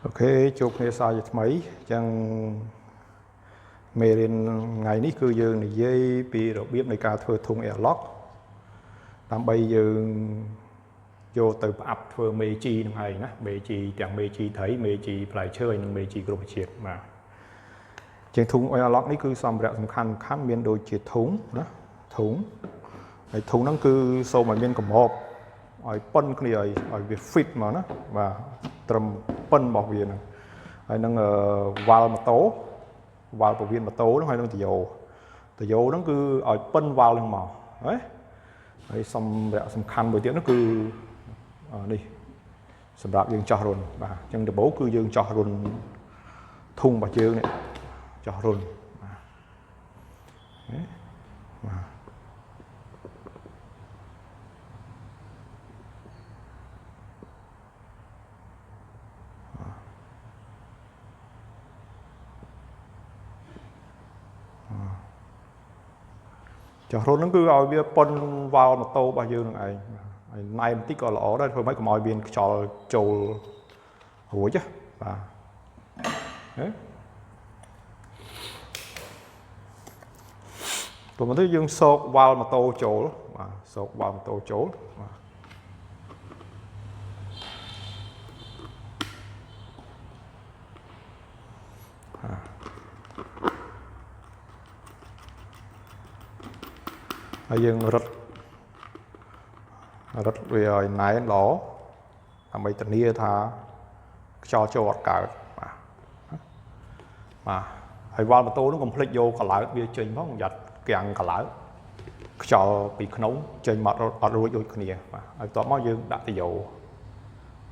OK ជួបគ្នាសាជាថ្មីអញ្ចឹងមេរៀនថ្ងៃនេះគឺយើងនិយាយពីរបៀបនៃការធ្វើធុង airlock ដើម្បីយើងយកទៅផ្អាប់ធ្វើមេជីនឹងឯងណាមេជីទាំងមេជីត្រីមេជីផ្លែឈើហើយនិងមេជីរុក្ខជាតិបាទជាងធុង airlock នេះគឺសម្ភារៈសំខាន់សំខាន់មានដូចជាធុងណាធុងហើយធុងហ្នឹងគឺសូមឲ្យមានកម្របឲ្យប៉ុនគ្នាឲ្យវា fit មកណាបាទត្រឹមប៉ុនរបស់វាហ្នឹងហើយនឹងវ៉ាល់ម៉ូតូវ៉ាល់ពវៀនម៉ូតូហ្នឹងហើយនឹងតយោតយោហ្នឹងគឺឲ្យប៉ុនវ៉ាល់ហ្នឹងមកហ៎ហើយសម្ភារៈសំខាន់មួយទៀតនោះគឺនេះសម្រាប់យើងចោះរុនបាទអញ្ចឹងដំបូងគឺយើងចោះរុនធុងរបស់យើងនេះចោះរុនបាទបាទចោះរុនហ្នឹងគឺឲ្យវាប៉ុនវ៉ាល់ម៉ូតូរបស់យើងនឹងឯងហើយណែបន្តិចក៏ល្អដែរធ្វើម៉េចកុំឲ្យមានខ្យល់ចូលរួចណាបាទហេព្រោះមកទៅយើងសោកវ៉ាល់ម៉ូតូចូលបាទសោកវ៉ាល់ម៉ូតូចូលបាទហើយយើងរត់រត់វាឲ្យណែនល្អដើម្បីធានាថាខ្យល់ចូលអត់កើតបាទបាទហើយវ៉ាល់ម៉ូតូនោះកុំភ្លេចយកកឡោតវាចេញផងយ៉ាត់គាំងកឡោតខ្យល់ពីក្នុងចេញមកអត់រួចដូចគ្នាបាទហើយបន្ទាប់មកយើងដាក់តយោ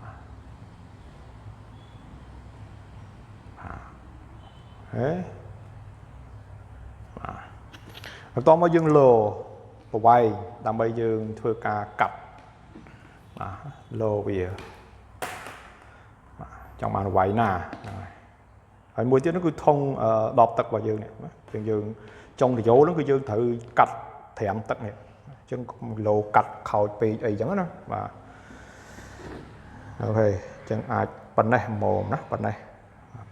បាទហេបាទបន្ទាប់មកយើងលោប្រវែងដើម្បីយើងធ្វើការកាត់បាទលោវាបាទចង់បានប្រវែងណាហ្នឹងហើយហើយមួយទៀតនោះគឺធុងដបទឹករបស់យើងនេះណាយើងចុងតយោនោះគឺយើងត្រូវកាត់ត្រាំទឹកនេះអញ្ចឹងលោកាត់ខោចពេកអីចឹងណាបាទ OK អញ្ចឹងអាចប៉ុណ្ណេះហ្មងណាប៉ុណ្ណេះ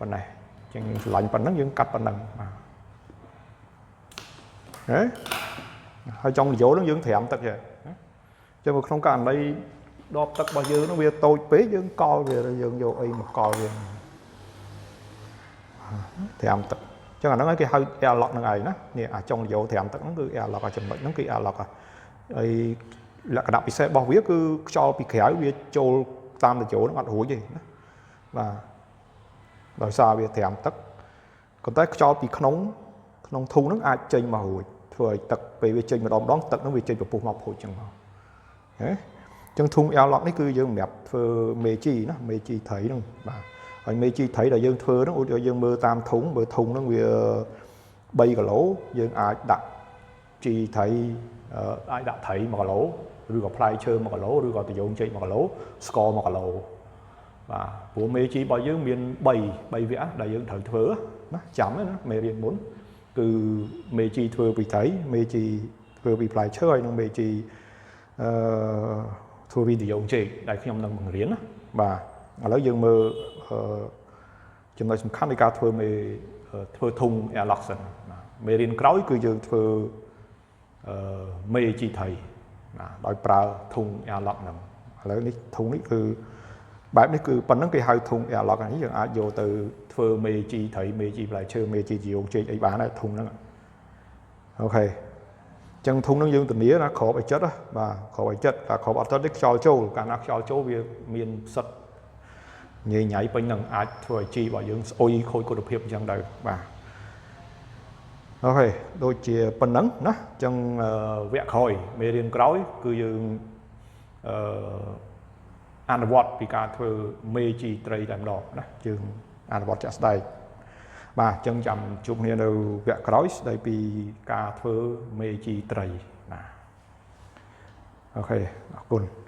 ប៉ុណ្ណេះអញ្ចឹងយើងឆ្លាញ់ប៉ុណ្ណឹងយើងកាត់ប៉ុណ្ណឹងបាទហេហើយចុងតយោនោះយើងត្រាំទឹកចេះណាអញ្ចឹងក្នុងករណីដបទឹករបស់យើងនោះវាតូចពេកយើងកល់វាយើងយកអីមកកល់វាត្រាំទឹកអញ្ចឹងអាហ្នឹងគេហៅ airlock ហ្នឹងឯងណានេះអាចុងយោត្រាំទឹកហ្នឹងគឺ airlock អាចំណុចហ្នឹងគឺ airlock ហើយលក្ខណៈពិសេសរបស់វាគឺខ្យល់ពីក្រៅវាចូលតាមតយោហ្នឹងអត់រួចទេណាបាទដោយសារវាត្រាំទឹកប៉ុន្តែខ្យល់ពីក្នុងក្នុងធុងហ្នឹងអាចចេញមករួចធ្វើឲ្យទឹកពេលវាចេញម្ដងម្ដងទឹកហ្នឹងវាចេញពពុះមកភូចចឹងមកហេចឹងធុង airlock នេះគឺយើងសម្រាប់ធ្វើមេជីណាមេជីត្រីហ្នឹងបាទហើយមេជីត្រីដែលយើងធ្វើហ្នឹងឧទាហរណ៍យើងមើលតាមធុងមើលធុងហ្នឹងវា3គីឡូយើងអាចដាក់ជីត្រីអាចដាក់ត្រី1គីឡូឬក៏ផ្លែឈើ1គីឡូឬក៏តយងចេក1គីឡូស្ករ1គីឡូបាទព្រោះមេជីរបស់យើងមាន3វគ្គដែលយើងត្រូវធ្វើណាចាំណាមេរៀនមុនគឺមេជីធ្វើពីត្រីមេជីធ្វើពីផ្លែឈើហើយនិងមេជីអឺធ្វើពីតយងចេកដែលខ្ញុំនឹងបង្រៀនណាបាទឥឡូវយើងមើលចំណុចសំខាន់នៃការធ្វើមេធ្វើធុង airlock សិនមេរៀនក្រោយគឺយើងធ្វើមេជីត្រីបាទដោយប្រើធុង airlock ហ្នឹងឥឡូវនេះធុងនេះគឺបែបនេះគឺប៉ុណ្ណឹងគេហៅធុង airlock នេះយើងអាចយកទៅធ្វើមេជីត្រីមេជីផ្លែឈើមេជីជីវចេកអីបានដែរធុងហ្នឹង OK ចឹងធុងហ្នឹងយើងធានាណាក្របឲ្យចិត្តបាទក្របឲ្យចិត្តតែក្របអត់ចិត្តទេខ្យល់ចូលកាលណាខ្យល់ចូលវាមានផ្សិតញ៉ៃញ៉ៃពេញនឹងអាចធ្វើឲ្យជីរបស់យើងស្អុយខូចគុណភាពអញ្ចឹងដែរបាទ OK ដូចជាប៉ុណ្ណឹងណាអញ្ចឹងវគ្គក្រោយមេរៀនក្រោយគឺយើងអឺអនុវត្តពីការធ្វើមេជីត្រីតែម្ដងណាយើងអនុវត្តជាក់ស្ដែងបាទអញ្ចឹងចាំជួបគ្នានៅវគ្គក្រោយស្ដីពីការធ្វើមេជីត្រីបាទ OK អរគុណ។